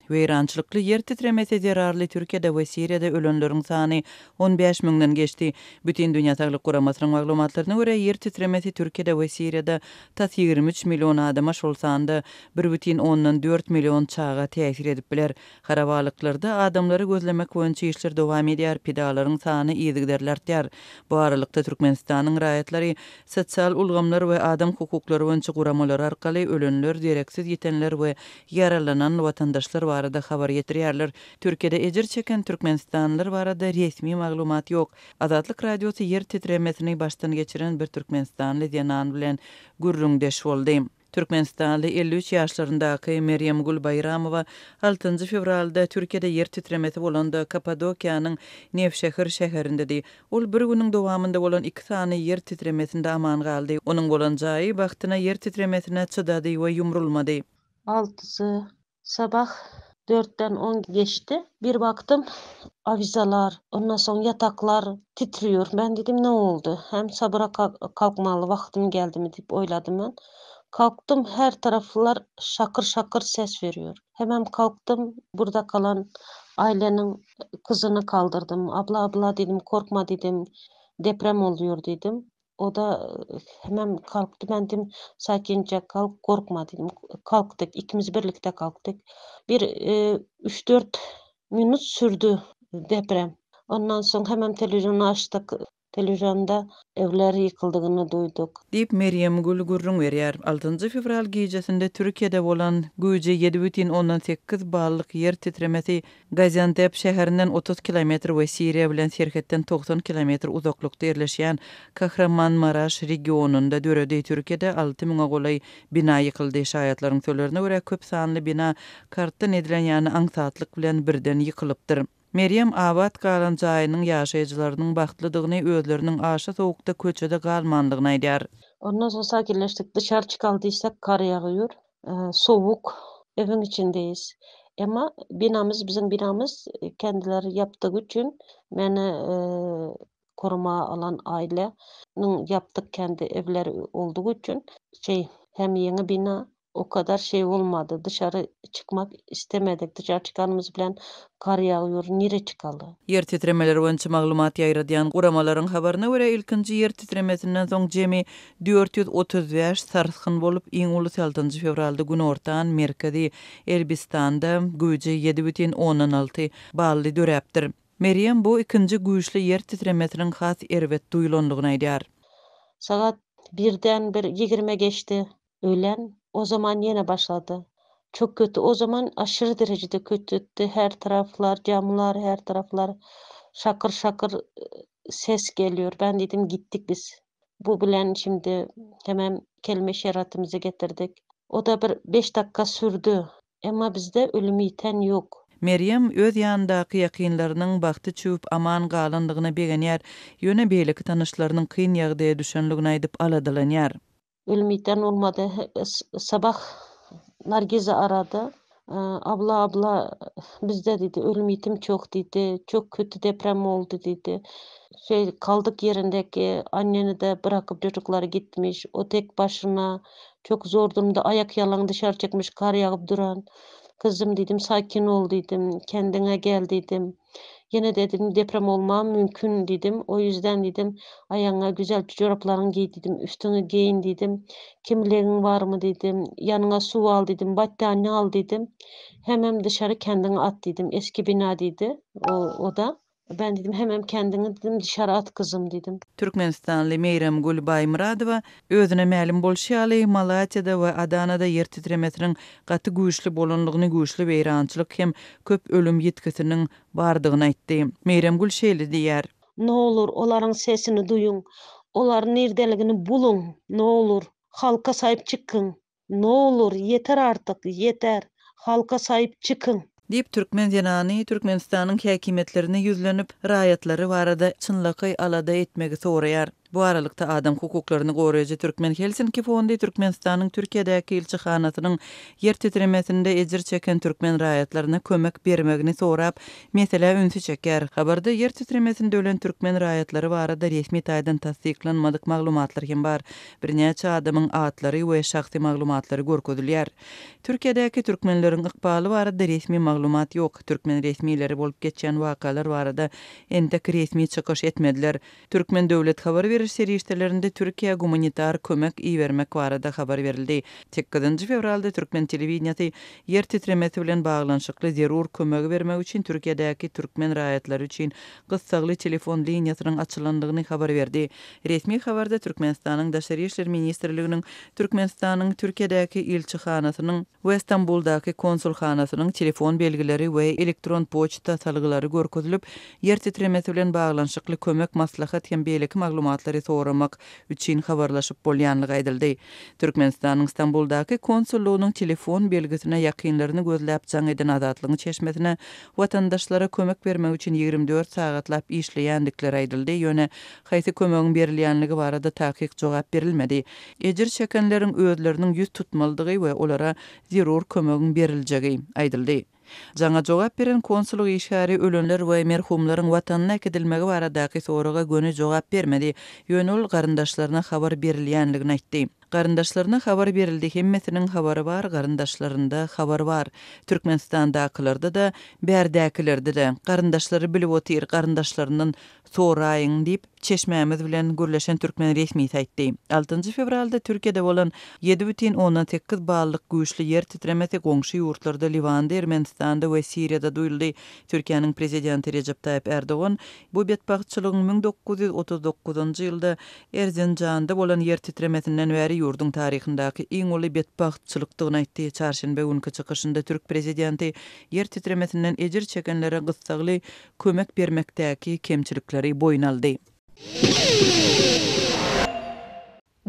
Weýrançylykly ýer titremesi zerarly Türkiýede we Siriýada ölenleriň sany 15 müňden geçdi. Bütindünýä Saglyk Guramasynyň maglumatlaryna görä, ýer titremesi Türkiýede we Siriýada tas 23 million adama, şol sanda bir bütin ondan dört million çaga täsir edip biler. Harabalyklarda adamlary gözlemek boýunça işler dowam edýär, pidalaryň sany yzygiderli artýar. Bu aralykda, Türkmenistanyň raýatlary sosial ulgamlar we adam hukuklary boýunça guramalar arkaly ölenler, dereksiz ýitenler we ýaralanan watandaşlar barada habar ýetirýärler. Türkiýede ejir çeken türkmenistanlylar barada resmi maglumat ýok. Azatlyk Radiosy ýer titremesini başdan geçiren bir türkmenistanly zenan bilen gürrüňdeş boldy. Türkmenistanly 53 ýaşlaryndaky Merýemgül Baýramowa altynjy fewralda Türkiýede ýer titremesi bolanda Kapadokiýanyň Newşehir şäherindedi. Ol bir günüň dowamynda bolan iki sany ýer titremesinde aman galdy. Onuň bolan jaýy bagtyna ýer titremesine çydady we ýumrulmady. Altysy sabah dörtden on geçdi. Bir baktym awizalar, ondan soň ýataklar titriýor. Men diýdim ne boldy? Hem sabyra kalkmaly wagtym geldimi diýip oýladym men. Kalkdym her taraflar şakyr-şakyr ses berýär. Hemem kalkdym burda kalan aýleniň kyzyny kaldyrdim. Abla abla diýdim korkma diýdim deprem bolýor diýdim. O-da hemem kalkdy. Men diýdim, sakinje kalk, gorkma diýdim. Kalkdyk, ikimiz birlikde kalkdyk. Bir üç-dört minut sürdü deprem. Ondan soň hemem telewiziony açdyk. Telewizionda evler ýykyldygyny duýduk. Diýip, Merýemgül gürrüň berýär. Altynjy fewral gijesinde Türkiýede bolan güýji 7,8 ballyk ýer titremesi Gaziantep şäherinden 30 kilometr we Siriýa bilen serhetden 90 kilometr uzaklykda ýerleşýän Kahramanmaraş regionynda döredi. Türkiýede alty müňe golaý bina ýykyldy. Şaýatlaryň sözlerine görä, köp sanly bina kartdan edilen ýaly aňsatlyk bilen birden ýykylypdyr. Merýem abat galan jaýynyň ýaşaýjylarynyň bagtlydygyny, özleriniň aşa sowukda köçede galmandygyny aýdýar. Ondan soň sakinleşdik. Dışary çykaly diýsek, gar ýagýar. Sowuk. Ewiň içindeýiz. Emma binamyz, biziň binamyz kendileri ýapdygy üçin meni koruma alan aýleniň ýapdyk kendi evleri oldugy üçin şeý hem ýeňi bina O kadar şey bolmady. Dışary çykmak istemedik. Dışary çykanymyz bilen gar ýagýur, nire çykaly? Ýer titremeleri boýunça maglumat ýaýradýan guramalaryň habaryna görä, ilkinji ýer titremesinden soň jemi 435 sarsgyn bolup, iň ulusy altynjy fewralda günortan merkezi Elbistanda güýji 7,6 bally döräpdir. Merýem bu ikinji güýçli ýer titremesiniň has erbet duýulandygyny aýdýar. Sagat birden bir ýigrime geçdi. Öýlän o zaman ýene başlady. Çok kötü o zaman aşyry derejede kötüdi her taraflar camlar her taraflar şakyr şakyr ses geliyor ben dedim gitdik biz bu bilen şimdi hemem kelime şeriatymyzy getirdik o da bir beş dakika sürdü emma bizde ölüm ýiten ýok. Merýem öz ýanyndaky ýakynlarynyň bagty çüwüp aman galandygyna begenýär, ýöne beýleki tanyşlarynyň kyn ýagdaýa düşenligini aýdyp aladalanýar. Ölüm-ýiten bolmady. Sabah Nargiza arady. Abla, abla, bizde diýdi, ölüm-ýitim çok diýdi. Çok kötü deprem boldy diýdi. Şeý kaldyk ýerindeki anneni-de bırakyp çocuklar gitmiş. O tek başyna çok zor durumda aýak ýalaň dışary çykmyş gar ýagyp duran. Gyzym diýdim, sakin ol diýdim, kendiňe gel diýdim. Ýene dedim, deprem bolma mümkin diýdim. O ýüzden diýdim, aýagyňa güzel joraplaryňy geý diýdim, üstüňi geýin diýdim. Kimligiň barmy diýdim, ýanyňa suw al diýdim, batdaniýe al diýdim. Hemem dışary kendiňi at diýdim. Eski bina diýdi o, o da. Ben diýdim, hemem kendiňi diýdim, dışary at gyzym diýdim. Türkmenistanly Meýremgül Baýmyradowa, özüne mälim bolşy ýaly, Malatýada we Adanada ýer titremesiniň gaty güýçli bolandygyny, güýçli weýrançylyk hem köp ölüm ýitgisiniň bardygyny aýtdy. Meýremgül şeýle diýýär. Nolur, olaryň sesini duýuň. Olaryň nirdeligini buluň, nolur, halka saýyp çykyň. Nolur, ýeter artyk, ýeter! Halka saýyp çykyň! Diýip, türkmen zenany Türkmenistanyň häkimiýetlerine ýüzlenip, raýatlary barada çynlakaý alada etmegi soraýar. Bu aralykda, adam hukuklaryny goraýjy Türkmen Helsinki fondy Türkmenistanyň Türkiýedäki ilçihanasynyň ýer titremesinde ejir çeken türkmen raýatlaryna kömek bermegini sorap, meselä ünsi çekýär. Habarda ýer titremesinde ölen türkmen raýatlary barada resmi taýdan tassyklanmadyk maglumatlar hem bar. Birnäçe adamyň atlary we şahsy maglumatlary görkezilýär. Türkiýedäki türkmenleriň ykbaly barada resmi maglumat ýok. Türkmen resmileri bolup geçýän wakalar barada entek resmi çykyş etmediler. Türkmen döwlet habar beriş serişdelerinde Türkiýä gumanitar kömek ibermek barada habar berildi. Sekizinji fewralda türkmen telewideniýesi ýer titremesi bilen baglanyşykly zerur kömegi bermek üçin Türkiýedäki türkmen raýatlary üçin gyssagly telefon liniýasynyň açylandygyny habar berdi. Resmi habarda Türkmenistanyň Daşary işler ministrliginiň, Türkmenistanyň Türkiýedäki ilçihanasynyň we Stambuldaky konsulhanasynyň telefon belgileri we elektron poçta salgylary görkezilip, ýer titremesi bilen baglanyşykly kömek, maslahat hem beýleki maglumatlary soramak üçin habarlaşyp bolýanlygy aýdyldy. Türkmenistanyň Stambuldaky konsullygynyň telefon belgisine ýakynlaryny gözläp jaň eden Azatlygyň çeşmesine watandaşlara kömek bermek üçin 24 sagatlap işleýändikleri aýdyldy, ýöne haýsy kömegiň berilýänligi barada takyk jogap berilmedi. Ejir çekenleriň özleriniň ýüz tutmalydygy we olara zerur kömegiň beriljegi aýdyldy. Jaňa jogap beren konsullyk işgäri ölenler we merhumlaryň watanyna äkidilmegi baradaky soraga göni jogap bermedi, ýöne ol garyndaşlaryna habar berilýänligini aýtdy. Garyndaşlaryna habar berildi, hemmesiniň habary bar, garyndaşlarynda habar bar. Türkmenistandakylarda-da, bärdäkilerde-de. Garyndaşlary bilip otyr, garyndaşlaryndan soraýyň diýip, çeşmämiz bilen gürleşen türkmen resmisi aýtdy. Altynjy fewralda Türkiýede bolan 7,8 ballyk güýçli ýer titremesi goňşy ýurtlarda Liwanda, Ermenistanda we Siriýada duýuldy. Türkiýäniň prezidenti Rejep Taýyp Ärdogan bu betbagtçylygyň 1939-njy ýylda Erzinjanda bolan ýer titremesinden bäri ýurduň taryhyndaky iň uly betbagtçylykdygyny aýtdy. Çarşenbe günki çykyşynda türk prezidenti ýer titremesinden ejir çekenlere gyssagly kömek bermekdäki kemçilikleri boýun aldy.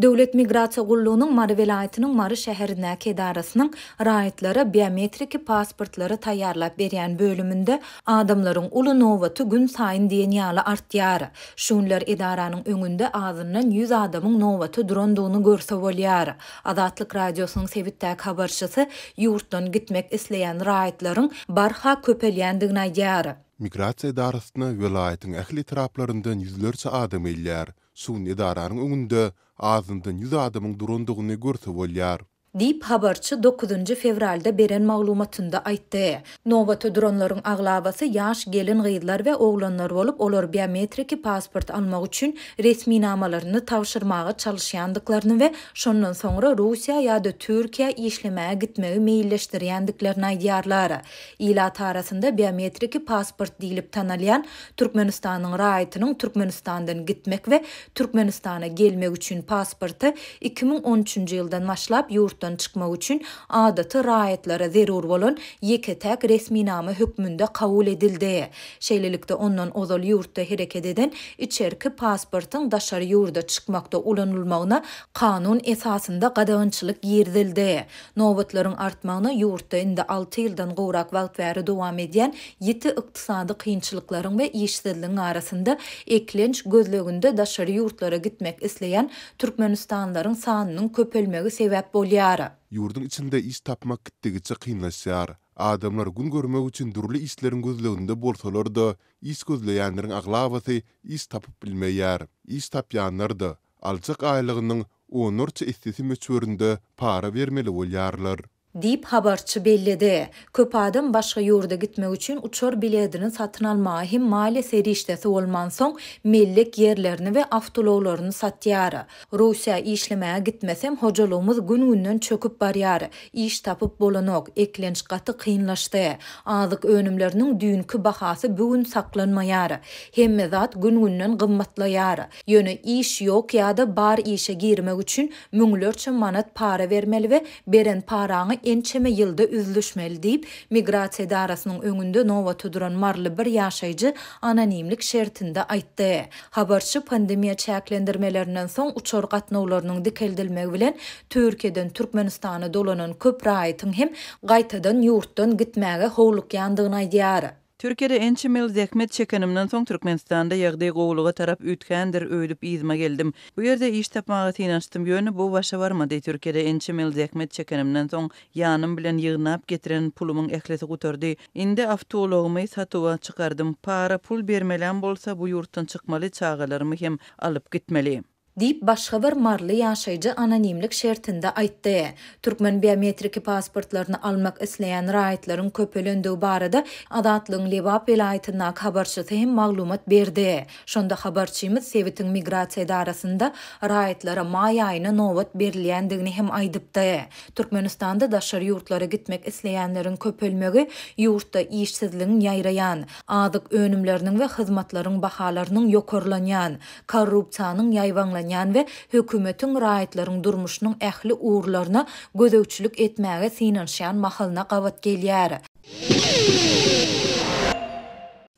Döwlet migrasiýa gullugynyň Mary welaýatynyň Mary şäherindäki edarasynyň raýatlara biometriki pasportlary taýýarlap berýän bölüminde adamlaryň uly nobaty günsaýyn diýen ýaly artýar. Şu günler edaranyň öňünde azyndan ýüz adamyň nobata durandygyny görse bolýar. Azatlyk Radiosynyň sebitdäki habarçysy ýurtdan gitmek isleýän raýatlaryň barha köpelýändigini aýdýar. Migrasiýa edarasyna welaýatyň ähli etraplaryndan ýüzlerçe adam gelýär. Şu gün edaranyň öňünde azyndan ýüz adamyň durandygyny görse bolýar. Diýip, habarçy dokuzynjy fewralda beren maglumatynda aýtdy. Nobata duranlaryň aglabasy ýaş gelin-gyzlar we oglanlar bolup, olar biometriki pasport almak üçin resminamalaryny tabşyrmaga çalyşýandyklaryny we şondan soňra Russiýa ýa-da Türkiýä işlemäge gitmegi meýilleşdirýändiklerini aýdýarlar. Ilat arasynda biometriki pasport diýlip tanalýan Türkmenistanyň raýatynyň Türkmenistandan gitmek we Türkmenistana gelmek üçin pasporty 2013-nji ýyldan başlap ýurtdan çykmak üçin adaty raýatlara zerur bolan ýeke-täk resminama hökmünde kabul edildi. Şeýlelikde, ondan ozal ýurtda hereket eden içerki pasportyň daşary ýurda çykmakda ulanylmagyna kanun esasynda gadagançylyk girizildi. Nobatlaryň artmagyna ýurtda indi alty ýyldan gowrak wagt bäri dowam edýän ýiti ykdysady kynçylyklaryň we işsizligiň arasynda eklenç gözleginde daşary ýurtlara gitmek isleýän türkmenistanlylaryň sanynyň köpelmegi sebäp bolýar. Ýurduň içinde iş tapmak gitdigiçe kynlaşýar. Adamlar gün görmek üçin dürli işleriň gözleginde bolsalar-da, iş gözleýänleriň aglabasy iş tapyp bilmeýär. Iş tapýanlar-da, aljak aýlygynyň onlarça essesi möçberinde para bermeli bolýarlar. Diýip, habarçy belledi. Köp adam başga ýurda gitmek üçin uçar biledini satyn almaga hem maliýe serişdesi bolmansoň, mellek ýerlerini we awtoulaglaryny satýar. Russiýa işlemäge gitmesem, hojalygymyz gün-günden çöküp barýar. Iş tapyp bolanok, eklenç gaty kynlaşdy. Azyk önümleriniň düýnki bahasy bu gün saklanmaýar. Hemme zat gün-günden gymmatlaýar. Ýöne iş ýok ýa-da bar işe girmek üçin müňlerçe manat para bermeli we beren paraňy ençeme ýylda üzlüşmeli diýip, migrasiýa edarasynyň öňünde nobata duran maryly bir ýaşaýjy anonimlik şertinde aýtdy. Habarçy pandemiýa çäklendirmelerinden soň uçar gatnawlarynyň dikeldilmegi bilen Türkiýeden Türkmenistana dolanan köp raýatyň hem gaýtadan ýurtdan gitmäge howlukýandygyny aýdýar. Türkiýede ençeme ýyl zähmet çekenimden soň Türkmenistanda ýagdaý gowulyga tarap üýtgändir öýdüp yzyma geldim. Bu ýerde iş tapmaga synanyşdym, ýöne bu başa barmady. Türkiýede ençeme ýyl zähmet çekenimden soň ýanym bilen ýygnap getiren pulumyň ählisi gutardy. Indi awtoulagymy satuwa çykardym. Para pul bermelem bolsa bu ýurtdan çykmaly, çagalarymy hem alyp gitmeli. Diýip, başga bir maryly ýaşaýjy anonimlik şertinde aýtdy. Türkmen biometriki pasportlaryny almak isleýän raýatlaryň köpelendigi barada Azatlygyň Lebap welaýatyndaky habarçysy hem maglumat berdi. Şonda habarçymyz sebitiň migrasiýa edarasynda raýatlara maý aýyna nobat berilýändigini hem aýdypdy. Türkmenistanda daşary ýurtlara gitmek isleýänleriň köpelmegi ýurtda işsizligiň ýaýraýan, azyk önümleriniň we hyzmatlaryň bahalarynyň ýokarlanýan, korrupsiýanyň ýaýbaňlanýan we hökümetiň raýatlaryň durmuşynyň ähli ugurlaryna gözegçilik etmäge synanyşýan mahalyna gabat gelýär.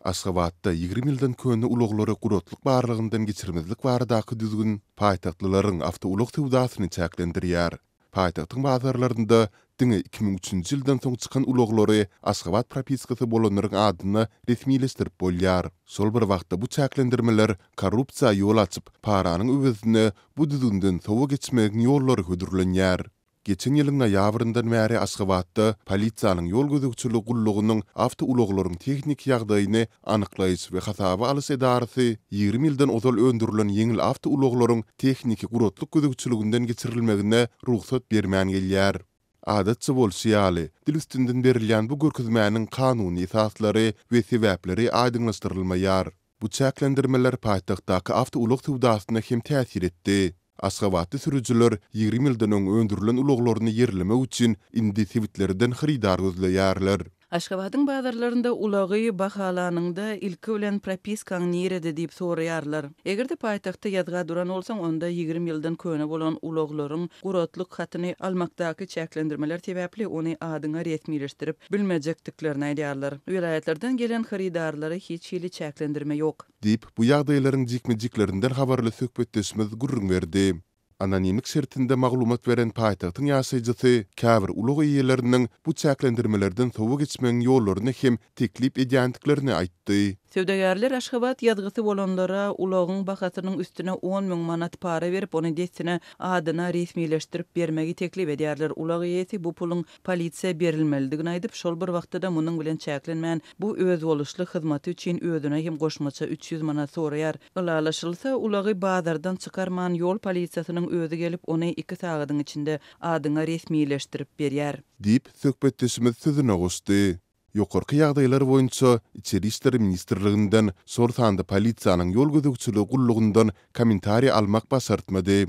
Aşgabatda 20 ýyldan köne ulaglary guratlyk barlagyndan geçirmezlik baradaky düzgün paýtagtlylaryň awtoulag söwdasyny çäklendirýär. Paýtagtyň bazarlarynda diňe 2003-nji ýyldan soň çykan ulaglary Aşgabat propiskasy bolanlaryň adyna resmileşdirip bolýar. Şol bir wagtda bu çäklendirmeler korrupsiýa ýol açyp, paranyň öwezine bu düzgünden sowa geçmegiň ýollary hödürlenýär. Geçen ýylyň noýabryndan bäri Aşgabatda polisiýanyň ýol gözegçiligi gullugynyň awtoulaglaryň tehniki ýagdaýyny anyklaýyş we hasaba alyş edarasy 20 ýyldan ozal öndürilen ýeňil awtoulaglaryň tehniki guratlyk gözegçiliginden geçirilmegine rugsat bermän gelýär. Adatça bolşy ýaly, dil üstünden berilýän bu görkezmäniň kanuny esaslary we sebäpleri aýdyňlaşdyrylmaýar. Bu çäklendirmeler paýtagtdaky awtoulag söwdasyna hem täsir etdi. Aşgabatly sürüjiler 20 ýyldan öň öndürilen ulaglaryny ýerlemek üçin indi sebitlerden hyrydar gözleýärler. Aşgabadyň bazarlarynda ulagy bahalanyňda ilki bilen propiskaň nirede diýip soraýarlar. Eger-de paýtagtda ýazga duran bolsaň, onda 20 ýyldan köne bolan ulaglaryň guratlyk hatyny almakdaky çäklendirmeler sebäpli ony adyňa resmileşdirip bilmejekdiklerini aýdýarlar. Welaýatlardan gelen hyrydarlara hiç hili çäklendirme ýok. Diýip, bu ýagdaýlaryň jikme-jiklerinden habarly söhbetdeşimiz gürrüň berdi. Anonimlik şertinde maglumat beren paýtagtyň ýaşaýjysy käbir ulag eýeleriniň bu çäklendirmelerden sowa geçmegiň ýollaryny hem teklip edýändiklerini aýtdy. Söwdagärler Aşgabat ýazgysy bolanlara ulagyň bahasynyň üstüne 10 000 manat para berip, ony dessine adyna resmileşdirip bermegi teklip edýärler. Ulag eýesi bu puluň polisiýa berilmelidigini aýdyp, şol bir wagtda-da munuň bilen çäklenmän, bu özboluşly hyzmaty üçin özüne hem goşmaça 300 manat soraýar. Ylalaşylsa, ulagy bazardan çykarman, ýol polisiýasynyň özi gelip, ony iki sagadyň içinde adyňa resmileşdirip berýär. Diýip, söhbetdeşimiz sözüne goşdy. Ýokarky ýagdaýlar boýunça Içeri işler ministrliginden, şol sanda polisiýanyň ýol gözegçiligi gullugyndan kommentariý almak başartmady.